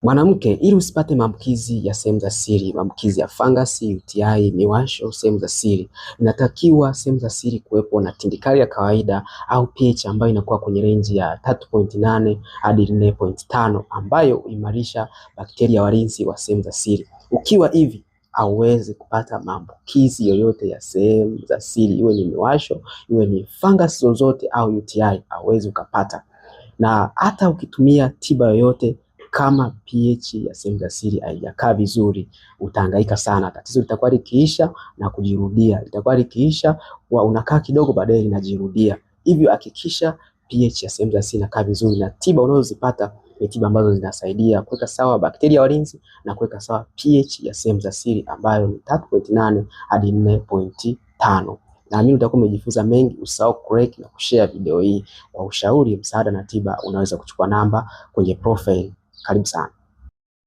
Mwanamke, ili usipate maambukizi ya sehemu za siri, maambukizi ya fangasi, UTI, miwasho sehemu za siri, inatakiwa sehemu za siri kuwepo na tindikali ya kawaida au pH ambayo inakuwa kwenye renji ya 3.8 hadi 4.5 ambayo huimarisha bakteria walinzi wa sehemu za siri. Ukiwa hivi hauwezi kupata maambukizi yoyote ya sehemu za siri, iwe ni miwasho, iwe ni fangasi zozote au UTI, hauwezi ukapata. Na hata ukitumia tiba yoyote kama pH ya sehemu za siri haijakaa vizuri, utahangaika sana. Tatizo litakuwa likiisha na kujirudia, litakuwa likiisha, unakaa kidogo, baadaye linajirudia. Hivyo hakikisha pH ya sehemu za siri inakaa vizuri, na tiba unazozipata ni tiba ambazo zinasaidia kuweka sawa bakteria walinzi na kuweka sawa pH ya sehemu za siri ambayo ni 3.8 hadi 4.5. Naamini utakuwa umejifunza mengi. Usisahau kulike na kushare video hii. Kwa ushauri, msaada na tiba, unaweza kuchukua namba kwenye profile. Karibu sana.